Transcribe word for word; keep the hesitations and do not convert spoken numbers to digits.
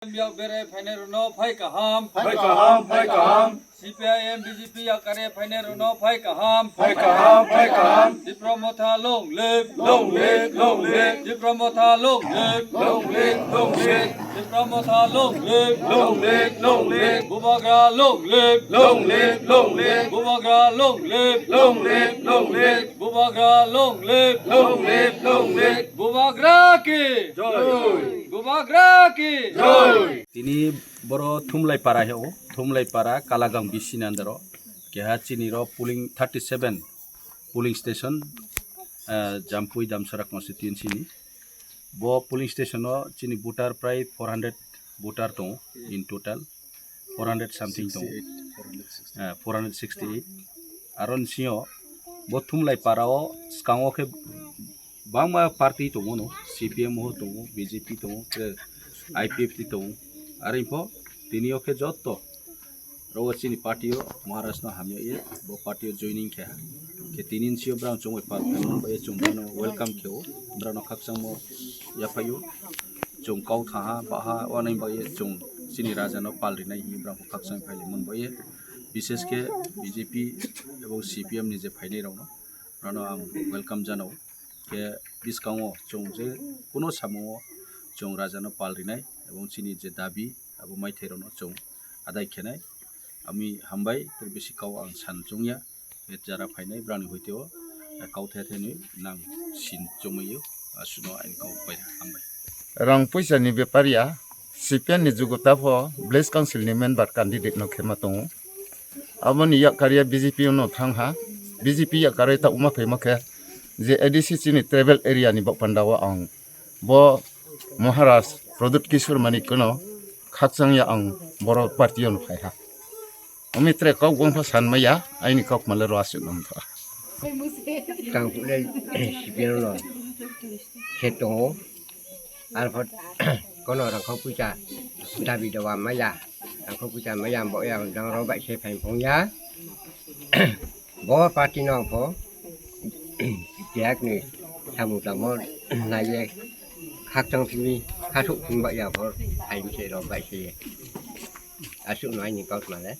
Yak bere phainai rwno phai kaham. Phai kaham, phai kaham. C P I M B J P yak kare phainai rwno phai kaham. Phai kaham, phai kaham. Tipra Motha long live. Long live, long live. Tipra Motha long live. Long live, long live. Tipra Motha long live. Long live, long live. Bubagra long live. Long live, long live. Bubagra long live. Long live, long live. Bubagra long live. Long live, long live. Bubagra ki. Joy. Bubagra ki. Joy. Tini boro Thumlai para heo, Thumlai para Kalagang B C ni under o. Keha chini ro polling thirty seven polling station, ah, Jampui Damsara constituency ni. Bo polling station o chini voter prai four hundred voter tongo in total, four hundred something tongo. Ah, four hundred sixty eight. Aro ni sio bo Thumlai para o skango khe bangma party tongo no, C P M o tongo, B J P tongo, tei I P F T tongo. Aro pho tini o khe joto rogo chini party o Maharaj no hamya ye, bo party o joining khe ha. Khe tini ni sio brang chongoi pal khe mung bai chung brang no welcome khe o, brang no khakchangmo yaphaio. Chung kau thaha baha wanai bai chung chini raja no pal rinai hi brang khakchang phai le mun bai. Bishesh khe B J P ebong C P M ni je phainai rok no, brang no ang welcome janao. Khe bwskango chwng je kuno samungo chwng rajano pal rinai ebong chini je dabi abo maithairokno chwng adai khenai. Ami hambai tei bisi kau ang san chongya. Khe jara phainai brani hoiteo kau thai thainwi nang sin chongmaio. Asuno aini kau pai hambai. Rang puisa ni bepar ya, C P M ni jugo ta pho village council ni member candidate no khema tongo. Aboni yakarya B J P no thang ha, B J P yakarwi ta uma phaima khe je A D C chini tribal area ni bok panda o ang bo Maharaj Pradyut Kishore Manik no khakchang ya ang boro party o no phai ha. Omi tre kok bong pha san maya, aini kok male ro asuk nam tha. Tang pule C P M no khe tongo. Arpor kono rangkho puisa dabi dowa maya, rangkho puisa maya bo ya jang ro bai se phai phung ya. Bo party no pho biyak ni samung tamo nai ye khakchang simi khathuk simi ba ya pho phai se ro bai se. Asuk no aini kok male.